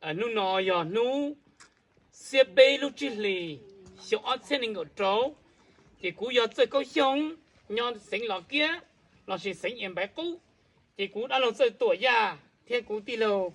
Hnub no yog hnub xiab peb lub tsib hlis xyoo ob txhiab nees nkaum rau, ces kuv yog Txawj Kaub Xyooj nyob xeev Los Kiab lossis xeev Ias Npaiv Qub. Ces kuv dab laug Txawj Tuam Yaj thiab kuv tij laug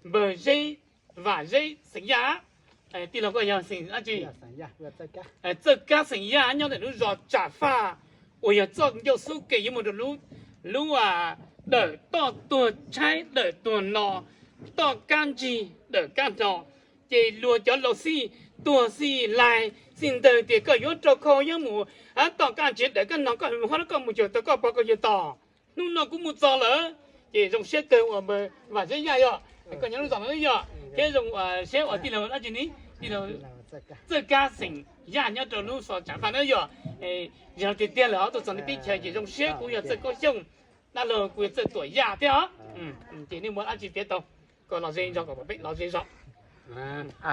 Npawg Zeb, Vam Zeb xeem Yaj. Tij laug koj yog xeem dab tsi? Txawj Kab xeem Yaj nyob ntawm lub zos Tsam Faj uas yog txoj ncauj xub ke yuav mus rau lub, lub dawm toj tuag tshaib dawm tuag no, toj kab ntsig dawm kab hno. Ces luag cov laus xij tuag xij laig xij ntawg tias koj yuav raug khau yuav mus toj kab ntsig dawm kab hno, koj mus ho koj mus cuag tau koj pog koj yawg tos. Hnub no kuv mus txog lawm, ces zoo siab kawg uas Vam Zeb Yaj yog koj nyob lub zos no yog thiab zoo siab uas tij laug dab tsi ne, tij laug Txawj Kab xeem Yaj nyob rau lub zos Tsam Faj na yog. Yog tiag tiag lawm ho tuaj txog nej teb chaws ces zoo siab. Kuv yog Txawj Kaub Xyooj, dab laug kuv yog Txawj Tuam Yaj thiab os. Ces nej muaj dab tsi piav tau kom los ze zog, kom peb los ze zog.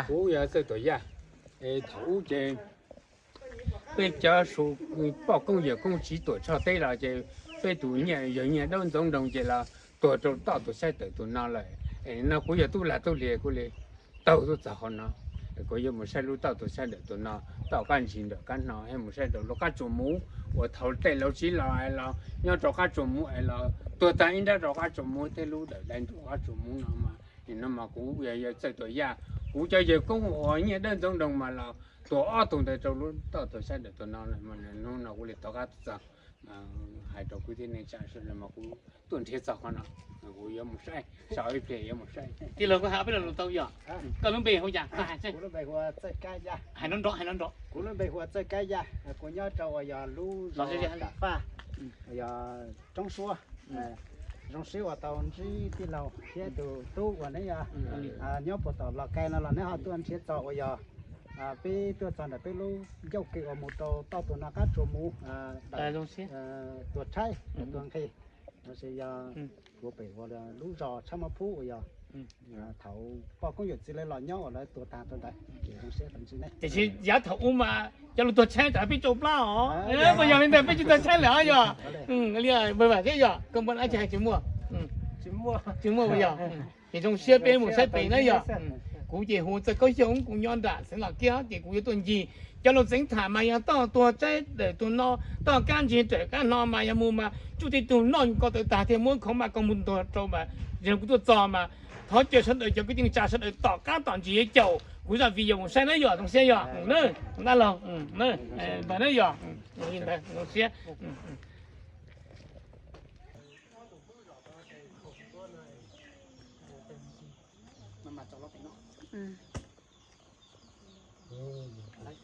Kuv yog Txawj Tuam Yaj. Thaum ub ces peb cov poj koob yawm koob tsiv tuam tshoj teb los ces peb tus nyiaj yawg Nyiaj Dawb Ntxoov Nroog ces los tuag rau toj tuag tshaib dawm tuag no lawm. No kuv yog tub lag tub hli kuv li taug tuaj txog qhov no, kuv yuav mus saib lub toj tuag tshaib dawm tuag no, toj kab ntsig dawm kab hno, mus saib rau lub qab tsuas muv uas thaum tej laus tsiv los es los nyob rau qab tsuas muv es los tuag tag ib nrab rau qab tsuas muv thiab lub dawm dai ntuj qab tsuas muv no mas, no mas kuv yog Txawj Tuam Yaj. Kuv cov yawg koob uas Nyiaj Dawb Ntxoov Nroog mas los tuag ob tug ntawd rau lub toj tuag tshaib dawm tuag no, hnub no kuv li taug qab tuaj txog hais rau kwv tij neej tsa sawv daws mas kuv tuaj nrhiav txog qhov no, kuv yuav mus saib, sau ib pliag yuav mus saib. Tij laug koj hais ob peb lo lus tau yog? Koj lub npe hu cas? Hais nrov nrov, hais nrov nrov. Kuv lub npe hu ua Txawj Kab Yaj, kuv nyob rau uas yog lub zos Tam Faj, yog Roob Suab. Zoo siab uas tau ntsib tij laug thiab tus tub uas neb yog nyob puag tom Los Kais no los neb ho tuaj nrhiav txog uas yog peb tuaj txog ntawm peb lub ncauj ke uas mus rau toj tuag no qab tsuas muv, tuag tshaib tuag nqhis, los sis yog kuv pem uas lub zos Tshab Mab Phub uas yog thaum poj koob yawm txiv lawv los nyob uas lawv tuag tag rau ntawd. Ces zoo siab tau ntsib neb. Tiam sis yav thaum ub mas cov lus tuag tshaib thaum peb tsau plab os, puas yog li ntawd peb tsis tuag tshaib lawm yog? Npawg Vam thiab yog koj muaj dab tsi hais tsis muaj? Tsis muaj puas yog? Ces zoo siab peb mus saib pem na yog. Kuv ces hu Txawj Kaub Xyooj, kuv nyob nram xeev Los Kiab ces kuv yuav tuaj ncig cov lus txeev tham mas yog toj tuag tshaib dawm tuag no, toj kab ntsig dawm kab hno mas yog mus mas tsuj tej tug noj ko taw tag thiaj muab khoov mas koj mus ntuag rau mas, yog kuv tuaj txog mas thov caw sawv daws cov kwv tij neej tsa sawv daws tom qab tom ntsis yuav caum kuv zaj video mus saib na yog. Zoo siab yog na, dab laug, npawg na yog, zoo siab.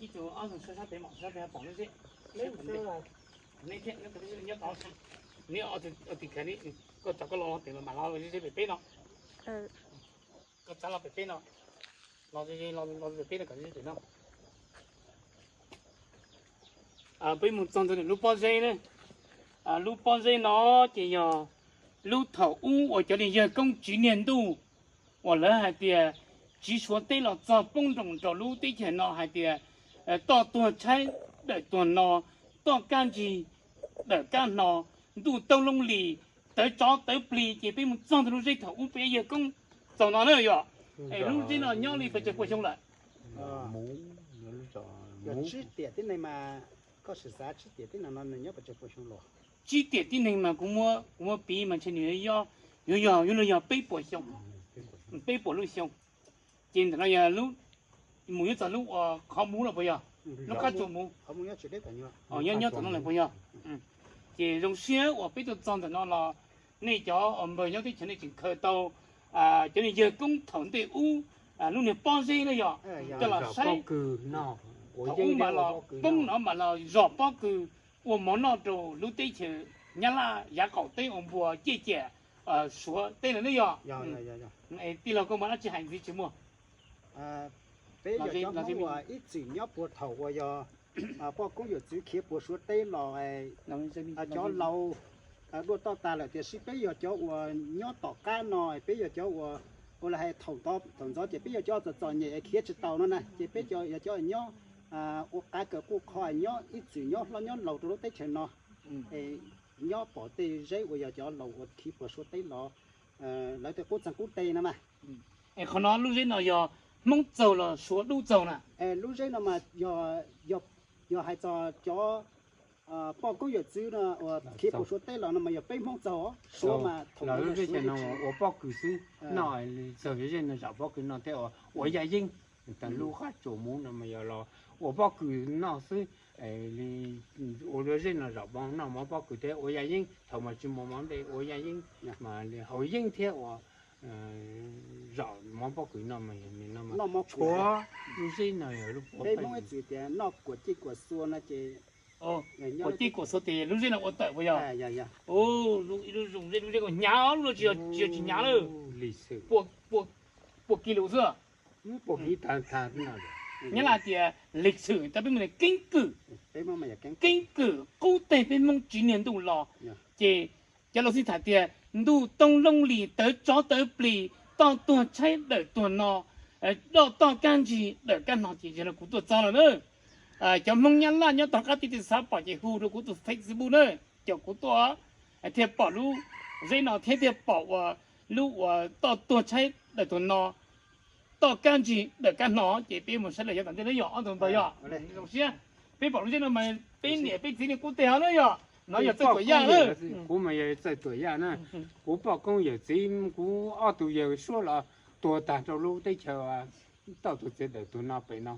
Ib tug ob tug sab sab pem mam sab pem pom lub zeb. Neb thiab neb tus tim khawv li, koj txav koj los pem mam los zeb pem peb no. Koj txav los pem peb no, los los pem peb no kom zeb pem no. Peb mus txog ntawm lub pob zeb na. Lub pob zeb no ces yog lub thaum ub uas cov niag yawg koob tsiv niag ntuj uas lawv hais tias tsiv Suav teb los txog poob nroos rau lub teb chaws no hais tias toj tuag tshaib dawm tuag no, toj kab ntsig dawm kab hno, ntuj taub loob lis, tawv tsov tawv plig ces peb mus txog ntawm lub zeb thaum ub peb yawg koob txaug no na yog. Es lub zeb no nyob li pes tsawg pua xyoo lawm? Tsib tiam tib neeg mas, koj sim xav tsib tiam tib neeg no nws nyob pes tsawg pua xyoo los? Tsib tiam tib neeg mas kuv muab, kuv muab piv mas ntshe nws yuav yog, yuav yog, yuav luag yog peb puas xyoo, peb puas lub xyoo. Ces ntawm no yog lub, mus yuav txog lub uas qhov muv los puas yog? Lub qab tsuas muv. Nyob txog no los puas yog? Ces zoo siab uas peb tuaj txog ntawm no los nej cov uas npawg nyob teb chaws nej tseem khaws tau cov niag yawg koob thaum ntej ub lub niag pob zeb na yog, coj los saib. Thaum ub mas los poob no mas los zom pob kws ua mov noj rau lub teb chaws Nyab Laj yav qaum teb uas npuas ciaj ciam Suav teb lawm ne yog. Tij laug koj muaj dab tsi hais ntxiv tsis muaj? Peb yog cov Hmoob uas ib txwm nyob puag thaum uas yog poj koob yawm txwv khiav puas Suav teb los, cov laus duaj toj tag lawm, tiam sis peb yog cov uas nyob tom qab no, peb yog cov uas, ua li hais thaum ntxov ces peb yog cov txom txom nyem khiav tsis taus no na, ces peb yog cov nyob ua qav kawm quj qho, nyob ib txwm nyob hlob nyob laus rau lub teb chaws no, nyob pom tej zeb uas yog cov laus uas khiav puas Suav teb los, lawv tej qub txeeg qub teg no mas. Es qhov no lub zeb no yog Hmoob txaug los Suav dub txaug na? Lub zeb no mas yog hais txog cov poj koob yawm txwv no uas khiav puas Suav teb los no mas yog peb Hmoob txaug, Suav mas thaum lub zeb no ua pob kws xwb, noj txaug zeb no zaum pob kws noj thiab ua yaj yeeb. Tag lub qab tsuas muv no mas yog los ua pob kws noj xwb, ua lub zeb no zaum noj mov pob kws thiab ua yaj yeeb, thaum mas tsis muaj mov nplej ua yaj yeeb mas haus yeeb thiab ua zaum mov pob kws noj mas yog no mas tshuav lub zeb no yog lub peb Hmoob ib txwm tias noj kuam ciaj kuam xua no ces kuam ciaj kuam xua ces lub zeb no ua tawm puas yog? Ib lub zoo zeb, lub zeb hnyav, lub no tsis yog tsis hnyav lawm. Puas kis lus xwb. Nyab Laj tias lig xwm, tau peb Hmoob keeb kwm, keeb kwm qub teg peb Hmoob tsis niag ntuj los. Ces cov laus xib tham tias ntuj tooj looj lis tawv tsov tawv plis, toj tuag tshaib dawm tuag no, doj toj kab ntsig dawm kab no ces yog no kuv tuaj txog lawm na. Cov Hmoob Nyab Laj nyob tog qab tij twg xav pom ces hu rau kuv tus Facebook na, caum kuv tuaj thiaj pom lub zeb no thiab thiaj pom ua lub uas toj tuag tshaib dawm tuag no, toj kab ntsig dawm kab no ces peb mus saib lawm yav tom ntej na yog ob tug npawg yog. Zoo siab peb pom lub zeb no mas peb niam peb txiv neej qub teg hov na yog. No yog Txawj Tuam Yaj na. Kuv mas yog Txawj Tuam Yaj na. Kuv poj koob yawm txiv kuv ob tug yawg suab los tuag tag rau lub teb chaws toj tuag txiav dawm tuag no pem no.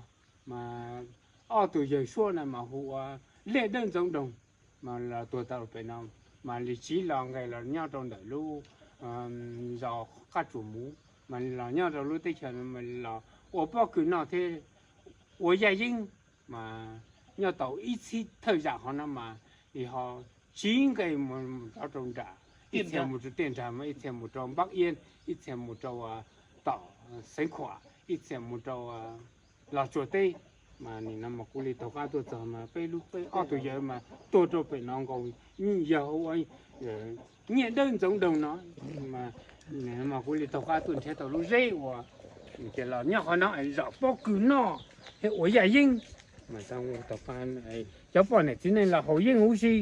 Mas ob tug yawg suab no mas hu ua Liaj Dawb Ntxoov Doog, mas los tuag tau pem no, mas li tsiv los nqes los nyob rau ntawm lub zos Qab Tsuas Muv, mas los nyob rau lub teb chaws no mas los ua pob kws noj thiab ua yaj yeeb, mas nyob tau ib txhib thawj zam qhov no mas li ho tsiv nqes mus rov rau nram, ib txhia mus rau tiaj nrag, mas ib txhia mus rau Npab Iab, ib txhia mus rau tom Xeev Khuam, ib txhia mus rau Los Tsuas teb. Mas nim no mas kuv li taug qab tuaj txog mas peb lub peb ob tug yawg mas tuag rau pem no nkaus, yawg hu ua Nyiaj Dawb Ntxoov Doog no. Mas kuv li taug qab tuaj nrhiav tau lub zeb uas ces los nyob qhov no zaum pob kws noj thiab ua yaj yeeb. Mas cov poj niam txiv neej los haus yeeb huv si,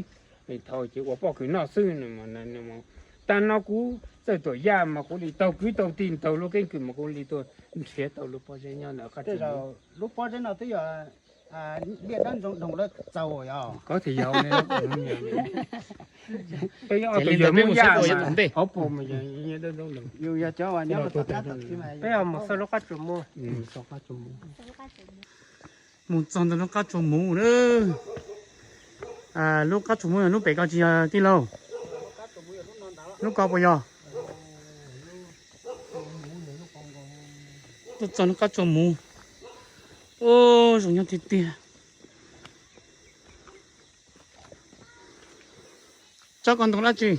thaum ces ua pob kws noj xwb. Tag no kuv Txawj Tuam Yaj mas kuv li taug kwv taug tij taug lub keeb kwm mas kuv li tuaj nrhiav tau lub pob zeb nyob ntawm qab tsuas. Lub pob zeb no twb yog Liaj Dawb Ntxoov Doog lawv txaug yog? Kov thiaj yog. Peb ob tug yawg Hmoob Yaj mas hauv paus mas yog Liaj Dawb Ntxoov Doog. Yus yog cov uas nyob rau tom qab tom txhib mas peb mus xauj lub qab tsuas muv. Mus txog ntawm lub qab tsuas muv na. Lub qab tsuas muv yog lub pem ko tsis yog tij laug? Lub ko puas yog? Tuaj txog lub qab tsuas muv. Ub, zoo nyob tiag tiag. Tsob ko ntoo dab tsi?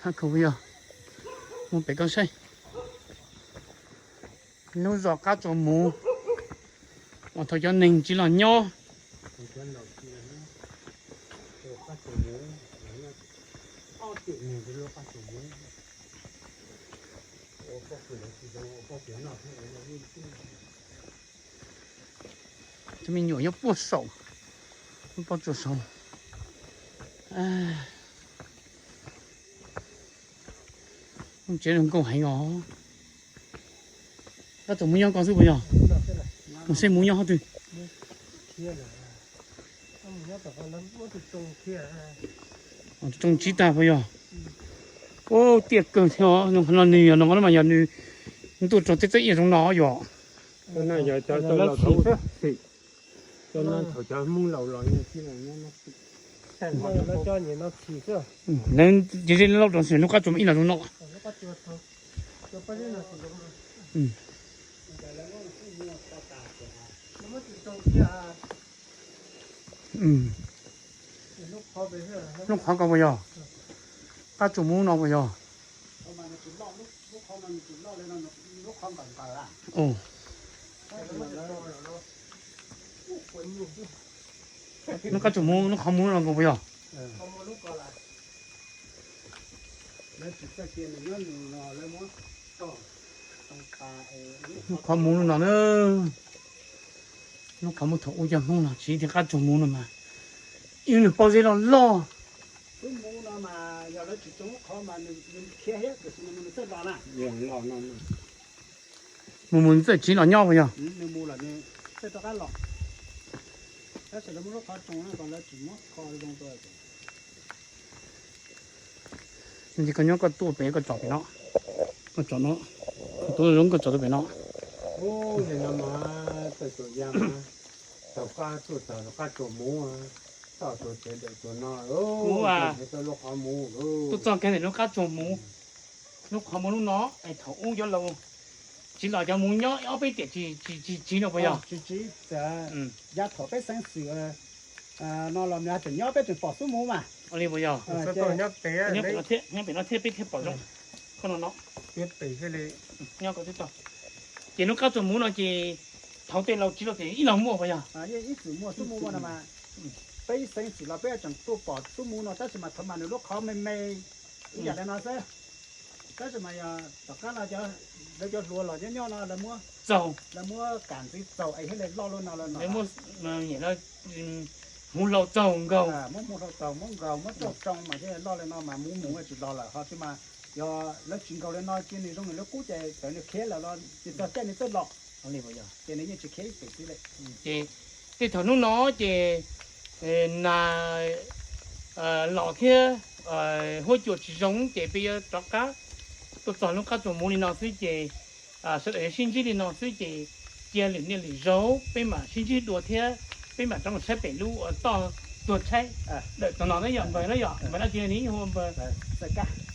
Haj khaum yog. Mus pem ko saib. Lub zos Qab Tsuas Muv uas thaum cov neeg tsis los nyob. Cov me nyuam nyob puag saum, puag tsuas saud. Tsev zoo nkauj heev os. Qab Tsuas Muv nyob ko xwb puas yog? Mus saib Muv nyob qhov twg? Tsoo tsib tag puas yog? Ub, tiaj kawg thiab os. No nws yog no mas yog nws ntuj tsaus teb txawb iab zoo no yom. Lawv ces zeb lauj rau xwm lub qab tsuas ib no zoo no. Lub qhov ko puas yog? Qab Tsuas Muv no puas yog? Lub Qab Tsuas Muv, lub qhov muv no ko puas yog? Lub qhov muv no na. Lub qhov muv thaum ub cov Hmoob los tsiv tias Qab Tsuas Muv no mas ib lub pob zeb loj loj. Tsis tsoom lub qhov mas nws khiav thiab, tiam sis nws mus nws txawj los na. Mus mus nws txawj tsiv los nyob puas yog? Nws mus lawm nws txawj rov qab los. Tab sis lawv muab lub qhov tsoo no kom lawv tsis muab kho zoo rau. Ces koj nyob koj tuaj pem koj tsom pem no, koj tsom no, tus zoo koj tsom tuaj pem no. Ub, nim no mas txawj tuam yaj mas, thaum koj tuaj txog rov qab tsuas muv, toj tuag tsev dawm tuag no, tau lub qhov muv. Tuaj txog kiag ntawm lub qab tsuas muv, lub qhov muv lub no, es thaum ub cov laus tsis los cov muv nyob ob peb tiam tsis tsis tsis no puas yog? Tsis tsis, yav thaum peb xeeb xwm no los nws tseem nyob peb tseem pom xub muv mas. Li puas yog? Nyob pem no thiab peb thiaj pom zoo. Koj no no. Ces lub qab tsuas muv no ces thaum tej laus tsis los ces ib los muaj puas yog? Ib txwm muaj xub muv no mas, peb xeeb xwm los peb tseem tuaj pom xub muv no tab sis mas thaum mas nws lub qhov me me ib yam li no xwb. Tab sis mas yog tom qab no lawv cov hluas los nyob nyob no lawv muab txaug, lawv muab kam ntxiv txaug es thiaj li loj li no lawm no. Hmuv hlau txaug nkaug, muab hmuv hlau txaug muab nkaug muab rauj tsoo mas thiaj li loj li no mas muv mus tsis los lawm ho tsis mas yog lawv tsis nkaug li no cia nws zoo nws lub qub ces txawm nws khiav lawm los ces txog caij nws txawj los, ces nws yeej tsis khiav ib txwm xwb li. Ces tej thaum hnub no ces nas los thiab huab cua tsis zoo ces peb yuav rov qab tuaj txog lub qab tsuas muv li no xwb ces sawv daws yuav sib ntsib li no xwb ces cia lwm niaj lwm zaug peb mam sib ntsib dua thiab peb mam rov mus saib pem lub uas toj tuag tshaib dawm tog no na yom, npawg na yom, npawg dab tsi ne? Hu ua npawg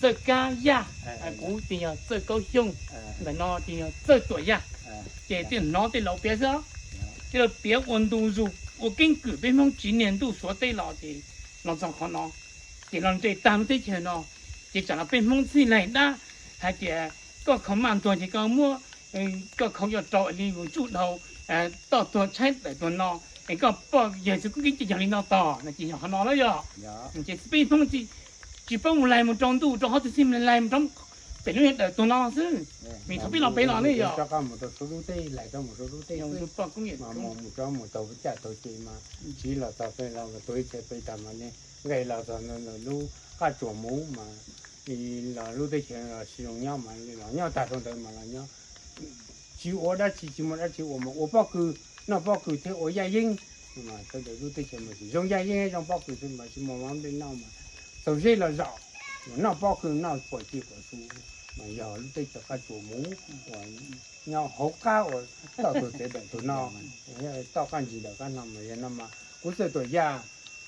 Txawj Kab Yaj, kuv ces yog Txawj Kaub Xyooj, ntawm no ces yog Txawj Tuam Yaj. Ces tej hnov tej laus piav xwb, tej laus piav ua ntu zus ua keeb kwm peb Hmoob tsiv niag ntuj suav teb los ces los txog qhov no ces los nres tag lub teb chaws no, ces tsam no peb Hmoob txhij laig dab hais tias koj khaus maj ntuag ces koj muab koj khaus coj rau li mus tsuj dhau toj tuag tshaib dawm tuag no, es koj poj yawg txiv kuj kev cai yog li no tog no ces yog qhov no na yom. Ces peb Hmoob tsis paub mus laig mus rau ntuj rau qhov twg, txhij laig mus rau pem lub dawm tuag no xwb. Vim thaum peb los pem los ne yom, mus rau lub teb, laig rau mus rau lub teb, mus rau mus taug caj taug ces mas tsiv los txog pem los tuag ib txhia pem tag mas nqes los txog lub qab tsuas muv mas los lub teb chaws los tsis zoo nyob mas los nyob tag rau ntawd mas los nyob tsis ua dab tsi, tsis muaj dab tsi ua mas ua pob kws, noj pob kws thiab ua yaj yeeb. Sawv daws lub teb chaws mas tsis zoo yaj yeeb zoo pob kws xwb mas tsis muaj mov nplej noj mas txaus zeb los zaum, noj pob kws noj puas ci puas su mas yog lub teb chaws qab tsuas muv uas nyob hauv qab uas toj tuag tsev dawm tuag no, toj qab ntsis dawm qab no mas yog no mas kuv Txawj Tuam Yaj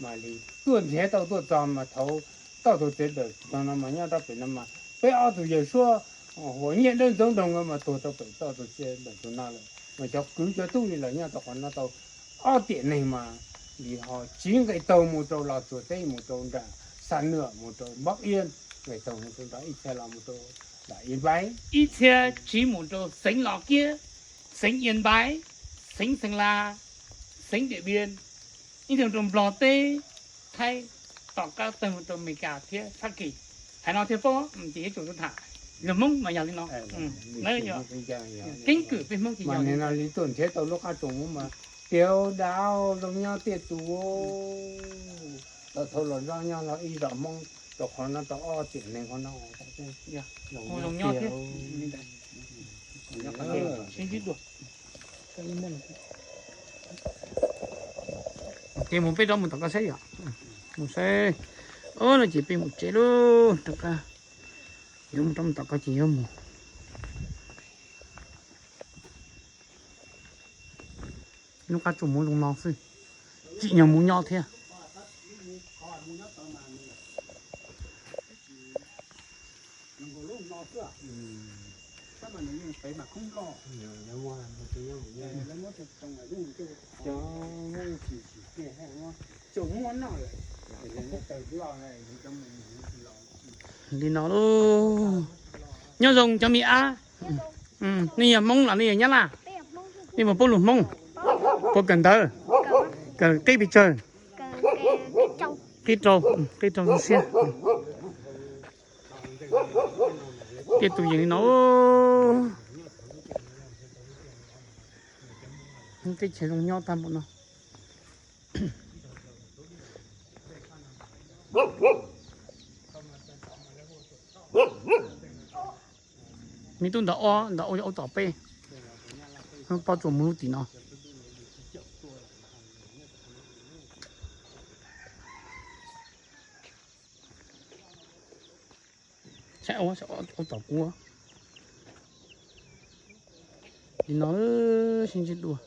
mas li tuaj nrhiav tau tuaj txog mas thaum toj tuag tsev dawm tuag no mas nyob rau pem no mas peb ob tug yawg suab hu ua Nyiaj Dawb Ntxoov Nroog mas tuag rau pem toj tuag tsev dawm tuag no lawm mas cov kwv cov tub li los nyob rau qhov no tau ob tiam neeg mas li ho tsiv nqe taug mus rau Los Tsuas teb, mus rau nram Xa Nwam, mus rau Npab Iab, nqe taug mus rau nram ib txhia los mus rau nram Ib Npaib, ib txhia tsiv mus rau xeev Los Kiab, xeev Ib Npaib, xeev Xeev Las, xeev Diam Npiab, ib txhia rau Nplog teb, Thaib, tom qab tawg mus rau Amelikas thiab Fab Kis. Hais no thiaj paub ces yuav tsum tham. Lus Hmoob mas yog li no. Keeb kwm peb Hmoob ces yog li no. Li tuaj nrhiav tau lub qab tsuas muv mas tiav dau zoo nyob tiaj tus. Tau thau los zoo nyob los ib zos Hmoob rau qhov no tau ob tiam neeg qhov no zoo nyob thiab. Ces mus peb rov mus tom koj saib yom. Mus saib. Ob no ces peb mus tsev lauj, rov qab yuav mus rov mus tom koj ces yuav mus. Lub qab tsuas muv zoo no xwb, tsim nyog mus nyob thiab. Li no lauj. Nyob zoo cov me ab. Nej yog Hmoob los nej yog Nyab Laj? Nej puas paub lus Hmoob? Puas kawm ntawv? Kawm qib pes tsawg? Qib rau, qib rau siab. Tej tus yees li no. Teb chaws zoo nyob tag npaum no. Me tub ntawm ob, ntawm ob yog aub tom peb. Pob tsuas mus lub tim no. Saib aub tom kub. Li no sib ntsib dua.